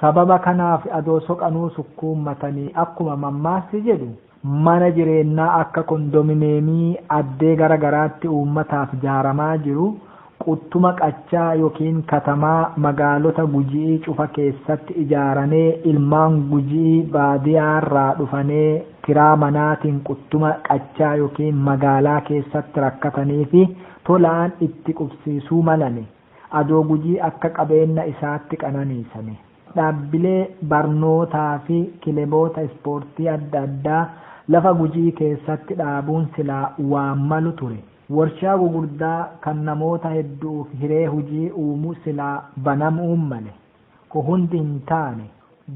Sababa kanaaf adoo soqanuu sukkuummatanii akkuma mammaassi jedhu mana jireenyaa akka kondominiyeemii addee gara garaatti uummataaf jaaramaa jiru quttuma qachaa yookiin katamaa magaalota Gujii cufa keessatti ijaaranee ilmaan Gujii baadiyaarraa dhufanee kiraa manaatiin quttuma qachaa yookiin magaalaa keessatti rakkatanii fi tolaan itti qubsiisuu malane adoo Gujii akka qabeenya isaatti qananiisane. Dhaabbilee barnootaa fi kilaboota ispoortii adda addaa lafa Gujii keessatti dhaabuun silaa waan malu ture. Warshaa gugurdaa kan namoota hedduuf hiree hojii uumu silaa banamuu male. Kun hundi hin taane.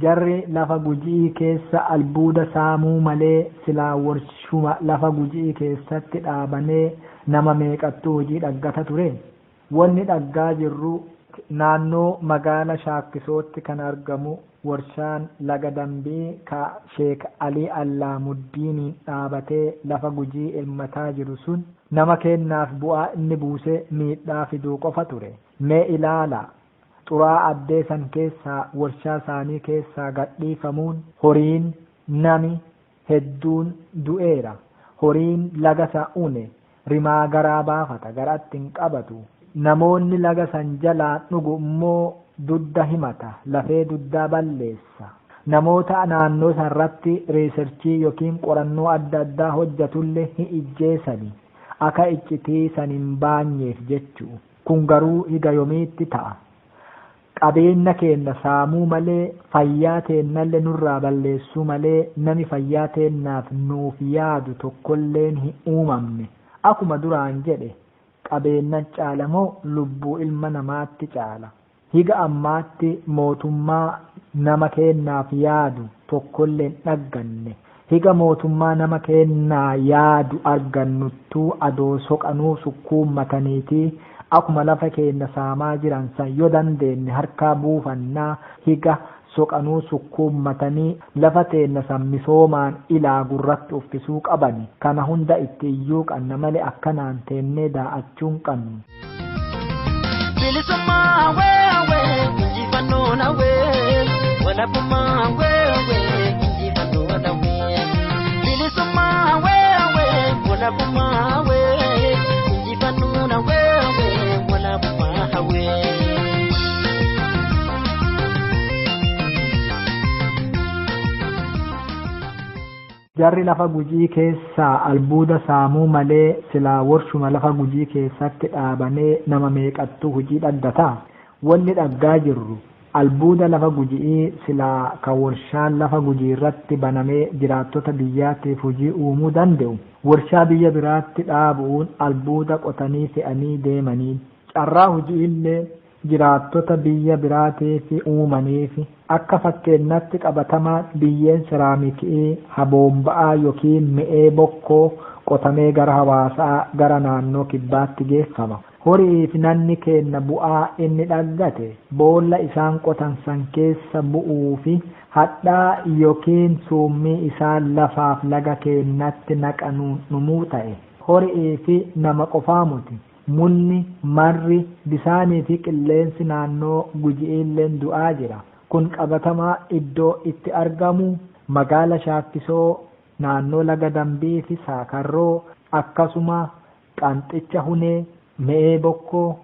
Jarri lafa Gujii keessa albuuda saamuu malee silaa warshuma lafa Gujii keessatti dhaabanee nama meeqattuu hojii dhaggata ture. Wanni dhaggaa jirru naannoo magaala Shaakkisootti kan argamu warshaan laga Dambii ka Sheek Alii Allaamuddiiniin dhaabatee lafa Gujii elmataa jiru sun nama kennaaf bu'aa inni buusee miidhaa fiduu qofa ture. Mee ilaala, xuraa addee san keessaa warshaa isaanii keessaa gadhiifamuun horiin nami hedduun du'eera. Horiin laga san une rimaa garaa baafata, garatti hin qabatu. Namoonni laga san jalaa dhugu immoo dudda himata, lafee duddaa balleessa. Namoota naannoo sanarratti reesarchii yookiin qorannoo adda addaa hojjatullee hin ijjeessani. Akka iccitii san hin baanyeef jechuu. Kun garuu higa yoomiitti ta'a? Qabeenya keenya saamuu malee fayyaa teennallee nurraa balleessuu malee nami fayyaa teennaaf nuuf yaadu tokkolleen hin uumamne. Akkuma duraan jedhe qabeenya caalamoo lubbuu ilma namaatti caala. Higa ammaatti mootummaa nama keennaaf yaadu tokkolleen dhagganne. Higa mootummaa nama kennaa yaadu argannuttuu adoo soqanuu sukkuummataniitii akkuma lafa keenya saamaa jiran san yoo dandeenye harkaa buufannaa higa soqanuu sukkuummatanii lafa teenna san misoomaan ilaa gurratti uffisuu qabani. Kana hunda itti iyyuu qanna malee akkanaan teennee daa'achuun qabnu. Bilisummaa hawwee hawwee injifannoon hawwee walabummaa hawwee hawwee injifannoon hawwee. Bilisummaa hawwee hawwee walabummaa hawwee injifannoon hawwee hawwee walabummaa hawwee. Jarri lafa Gujii keessaa albuuda saamuu malee silaa warshuma lafa Gujii keessatti dhaabanee nama meeqattuu hojii dhaggataa? Wanni dhaggaa jirru albuuda lafa Gujii silaa kan warshaan lafa Gujii irratti banamee jiraattota biyyaatiif hojii uumuu danda'u. Warshaa biyya biraatti dhaabuun albuuda qotanii fe'anii deemanii carraa hojii illee jiraattota biyya biraatiif uumaniif akka fakkeenyatti qabatamaa biyyeen seraamikii haboomba'aa yookiin mi'ee bokkoo qotamee gara hawaasaa gara naannoo kibbaatti geeffama. Horii fi namni kenna bu'aa inni dhaggate boolla isaan qotan san keessa bu'uu fi hadhaa yookiin summii isaan lafaaf laga keennatti naqanuun dhumuu ta'e. Horii fi nama qofaa muti. Munni, marri, bisaanii fi qilleensi naannoo Gujiilleen du'aa jira. Kun qabatamaa iddoo itti argamu magaala Shaakkisoo, naannoo laga Dambii fi Saakarroo, akkasuma Qanxicha Hunee, Me'ee Bokkoo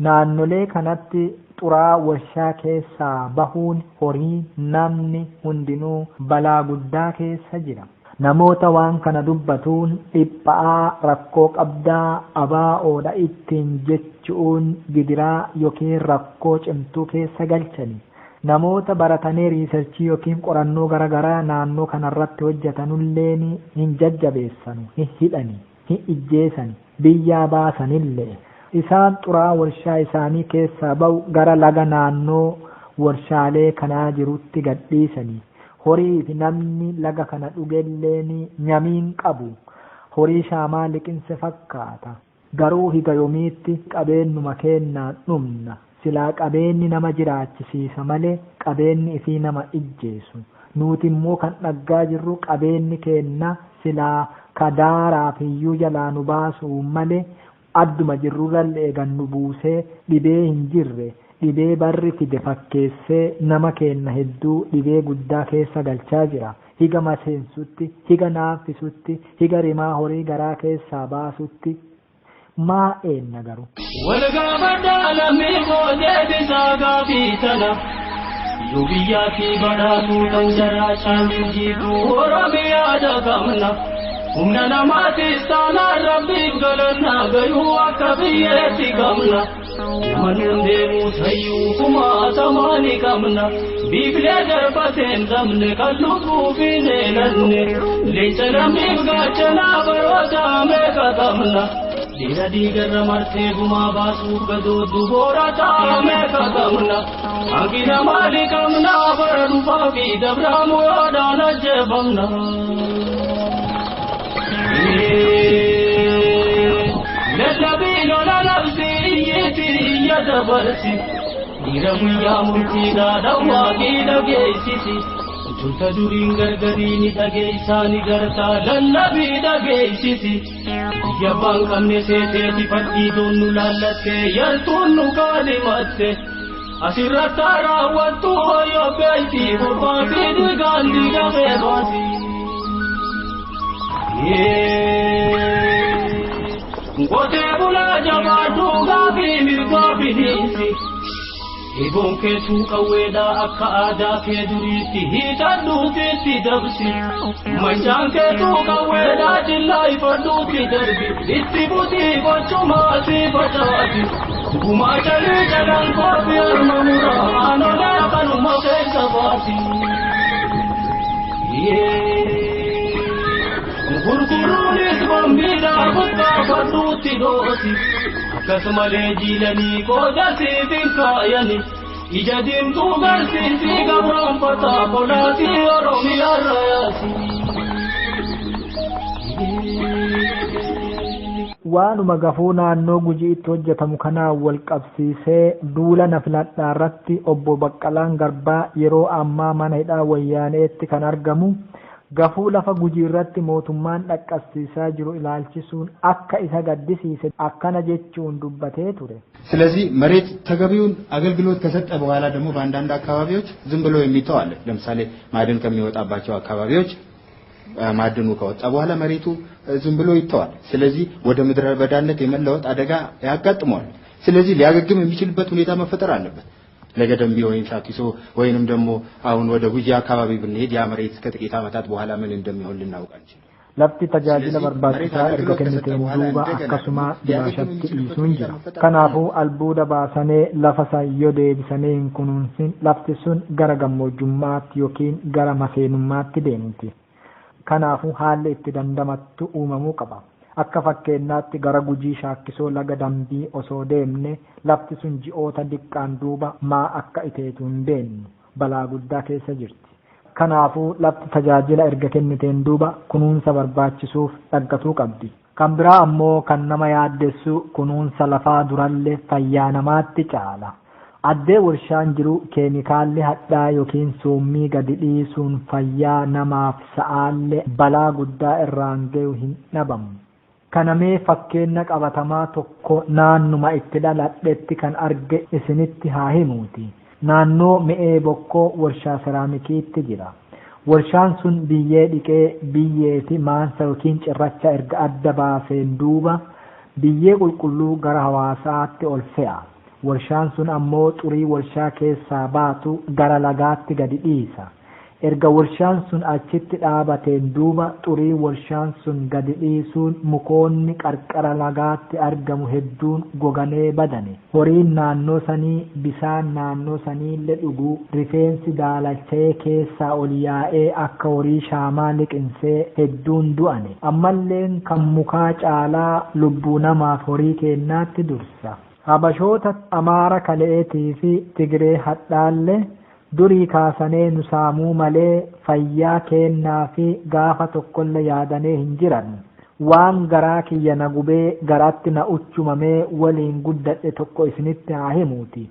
naannolee kanatti xuraa warshaa keessaa bahuun horii namni hundinuu balaa guddaa keessa jira. Namoota waan kana dubbatuun dhiphaa rakkoo qabdaa abaa'oodha ittiin jechuun gidiraa yookiin rakkoo cimtuu keessa galchani. Namoota baratanii riisarchii yookiin qorannoo garaagaraa naannoo kanarratti hojjetanulleen hin jajjabeessanu, hin hidhani, hin ijjeessani, biyyaa baasanillee. Isaan xuraa warshaa isaanii keessaa ba'u gara laga naannoo warshaalee kanaa jirutti gadhiisani. Horii fi namni laga kana dhugelleen nyamiin qabu. Horii shaamaa liqinse fakkaata. Garuu higa yoomiitti qabeenyuma kennaan dhumna. Silaa qabeenyi nama jiraachisiisa malee qabeenyi ifii nama ijjeesu. Nuti immoo kan dhaggaa jirru qabeenyi kenna silaa kadaaraaf iyyuu jalaa nu baasuu malee adduma jirrurra eegan nu buusee dhibee hin jirre. dhibee barri fide fakkeessee nama keenna hedduu dhibee guddaa keessa galchaa jira. Higa maseensutti, higa naaffisutti, higa rimaa horii garaa keessaa baasutti maa eenna garuu. Walgaafadhaa lammii gootee bisaa gaafii tana. Yoo biyyaa fi badhaatuu kan jaraa caaluu jiituu Oromiyaa dagamna. Humna namaatis taanaan rabbiif galannaa gayuu akka biyyeetti qabna. Manuun deemuu sayyuu kumaatamaa ni qabna. Biiflee darbateen dhabne kan lubbuu fi neelanne. Leenca lammiif gaachanaa baroota meeqa qabna. Dhiira dhiigarra martee gumaa baasuuf gadoodduu boora taa'ame qabna. Hanqina maalii qabna bara dhufaa fi dabraamu yoodhaan ajjeefamna. Lallabii lola labsii iyyiitii iyya dabarsi. Dhiira guyyaa murtiidhaa dhawwaa dhageessisi. Junta duriin gargarii ni dhageessaa ni gartaa lallabii dhageessisi. Biyya abbaan qabne seeteeti fadhii doonnu laallattee yartuun nu kaalimatte. Asirratti raawwattu hoyyoo beeyti gurbaa fi dhiigaan diigamee baasi. Qotee bulaa jabaa dhugaa fi mirgaa bineensi. Eeboon keessuu qawweedhaa akka aadaa kee duriitti hiixadhuutiitti dabsi. Mancaan keetuu qawweedhaa jillaa ifadhuutti darbi. Itti butii gochumaa si facaasi. Gumaa jalii jalaan koofi harma muraa aanolee kanuma keessa baasi. Gurguruunis bambiidhaa guddaa fadhuutti dhoosi. Akkasumalee jiilanii qooda siif hin kaayani. Ija diimtuu garsiisii gabroonfataa qolaatii Oromiyaa rayaasi. Waanuma gafuu naannoo Gujiitti hojjetamu kanaan wal qabsiisee duula na filadhaa irratti obbo Baqqalaan Garbaa yeroo ammaa mana hidhaa Wayyaaneetti kan argamu gafuu lafa Gujii irratti mootummaan dhaqqabsiisaa jiru ilaalchisuun akka isa gaddisiise akkana jechuun dubbatee ture. ስለዚህ መሬት ተገቢውን አገልግሎት ከሰጠ በኋላ ደግሞ በአንዳንድ አካባቢዎች ዝም ብሎ የሚተው አለ። ለምሳሌ ማዕድን ከሚወጣባቸው አካባቢዎች ማዕድኑ ከወጣ በኋላ መሬቱ ዝም ብሎ ይተዋል። ስለዚህ ወደ ምድረ በዳነት የመለወጥ አደጋ ያጋጥመዋል። ስለዚህ ሊያገግም የሚችልበት ሁኔታ መፈጠር አለበት። ለገደምቢ ወይም ሻኪሶ ወይንም ደግሞ አሁን ወደ ጉጂ አካባቢ ብንሄድ ያ መሬት ከጥቂት ዓመታት በኋላ ምን እንደሚሆን ልናውቅ አንችልም። Lafti tajaajila barbaachisaa erga kenniteen duuba akkasuma dibaashatti dhiisuun jira. Kanaafuu albuuda baasanee lafa san yoo deebisanii hin kunuunsin lafti sun gara gammoojjummaatti yookiin gara maseenummaatti deemti. Kanaafuu haalli itti dandamattu uumamuu qaba. Akka fakkeenyaatti gara Gujii Shaakkisoo laga Dambii osoo deemne lafti sun ji'oota diqqaan duuba maa akka iteetu hin beeknu balaa guddaa keessa jirti. Kanaafuu lafti tajaajila erga kenniteen duuba kunuunsa barbaachisuuf dhaggatuu qabdi. Kan biraa ammoo kan nama yaaddessu kunuunsa lafaa durallee fayyaa namaatti caala. Addee warshaan jiru keemikaalli hadhaa yookiin summii gadi dhiisuun fayyaa namaaf sa'aallee balaa guddaa irraan gahu hin dhabamu. Kana mee fakkeenya qabatamaa tokko naannuma itti dhaladhetti kan arge isinitti haa himuuti. Naannoo mi'ee bokkoo warshaa seraamikiitti jira. Warshaan sun biyyee dhiqee biyyee fi maansa yookiin cirracha erga adda baaseen duuba biyyee qulqulluu gara hawaasaatti ol fe'a. Warshaan sun ammoo xurii warshaa keessaa baatu gara lagaatti gadi dhiisa. Erga warshaan sun achitti dhaabateen duuba xurii warshaan sun gadi dhiisuun mukoonni qarqara lagaatti argamu hedduun goganee badane. Horiin naannoo sanii bisaan naannoo saniillee dhuguu rifeensi daalachee keessaa ol yaa'ee akka horii shaamaa liqinsee hedduun du'ane. Ammalleen kan mukaa caalaa lubbuu namaaf horii kennaatti dursa. Habashoota Amaara Kaleetii fi Tigree hadhaallee durii kaasanee nu saamuu malee fayyaa keennaa fi gaafa tokkollee yaadanee hin jiran. Waan garaa kiyya na gubee garaatti na uchumamee waliin guddadhe tokko isinitti haa himuuti.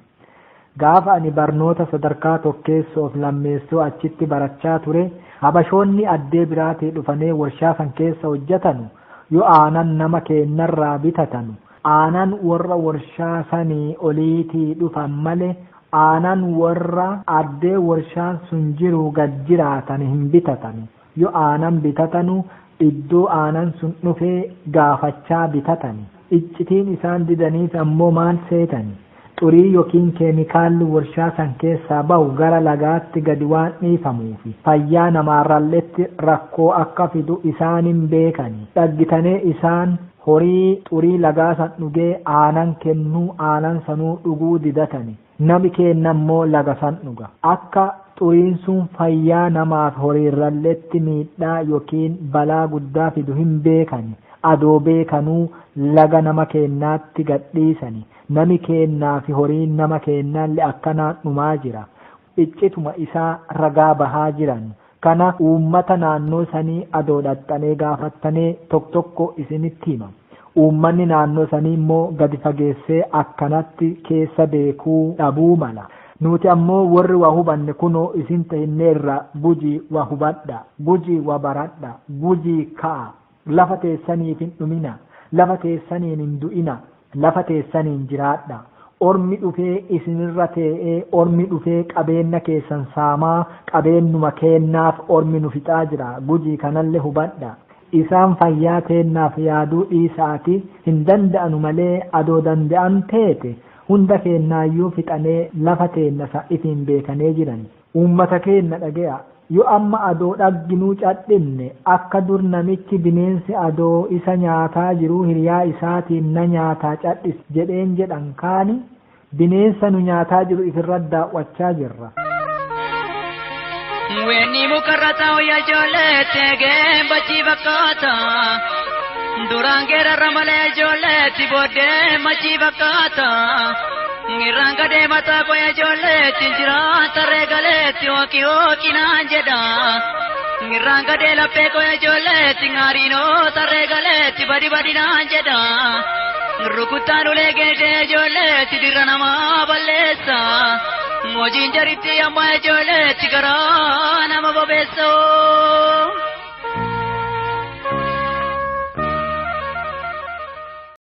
Gaafa ani barnoota sadarkaa tokkeessoof lammeessoo achitti barachaa ture, habashoonni addee biraatii dhufanee warshaa san keessa hojjetanu yoo aanan nama keennarraa bitatanu. Aanan warra warshaa sanii oliitii dhufan malee aanan warra addee warshaan sun jiru gad jiraatan hin bitatan. Yoo aanan bitatanu iddoo aanan sun dhufee gaafachaa bitatan. Iccitiin isaan didaniif ammoo maal seetani? Xurii yookiin keemikaalli warshaa san keessaa bahu gara lagaatti gadi waan dhiifamuufi fayyaa namaarralletti rakkoo akka fidu isaan hin beekani. Dhaggitanee isaan horii xurii lagaa san dhugee aanan kennuu aanan sanuu dhuguu didatani. Nami keenna immoo laga san dhuga. Akka xuriin sun fayyaa namaaf horiirralletti miidhaa yookiin balaa guddaa fidu hin beekani. Adoo beekanuu laga nama keennaatti gadhiisani. Nami keennaa fi horiin nama keennaallee akkanaan dhumaa jira. Iccituma isaa ragaa bahaa jiran. Kana uummata naannoo sanii adoo dhaxxanee gaafattanee tokko tokko isinitti hima. Uummanni naannoo sanii immoo gadi fageessee akkanatti keessa beekuu dhabuu mala. Nuti ammoo warri waa hubanne kunoo isin tahinneerra Gujii waa hubadha, Gujii waa baradha, Gujii ka'a. Lafa teessaniif hin dhumina, lafa teessaniin hin du'ina, lafa teessaniin jiraadha. Ormi dhufee isinirra tee'ee, ormi dhufee qabeenna keessan saamaa, qabeennuma keennaaf ormi nu fixaa jira. Gujii kanallee hubadha. Isaan fayyaa teennaaf yaaduu dhiisaati hin danda'anu malee adoo danda'an teete hunda keennaayyuu fixanee lafa teenna sa'ifiin beekanee jiran. Uummata keenna dhage'a. Yoo amma adoo dhagginuu cadhinne akka dur namichi bineensi adoo isa nyaataa jiruu hiriyaa isaatiin na nyaataa cadhis jedheen jedhan kaani bineensa nu nyaataa jiru ifirra daawwachaa jirra. Weenni mukarra taa'u yaa ijoolleetti eegeen bachii fakkaata. Duraan geerarra malee ijoolleetti booddee machii fakkaata. Irraan gadee mataa koo yaa ijoolleetti jira tarree galeetti hooki hooki naan jedha. Irraan gadee laphee koo yaa ijoolleetti ngaariinoo tarree galeetti badi badi naan jedha. Rukuttaan ulee geeshee ijoolleetti dirra namaa balleessa. Hojiin jaritti amma ijoolleetti garaa nama bobeessa.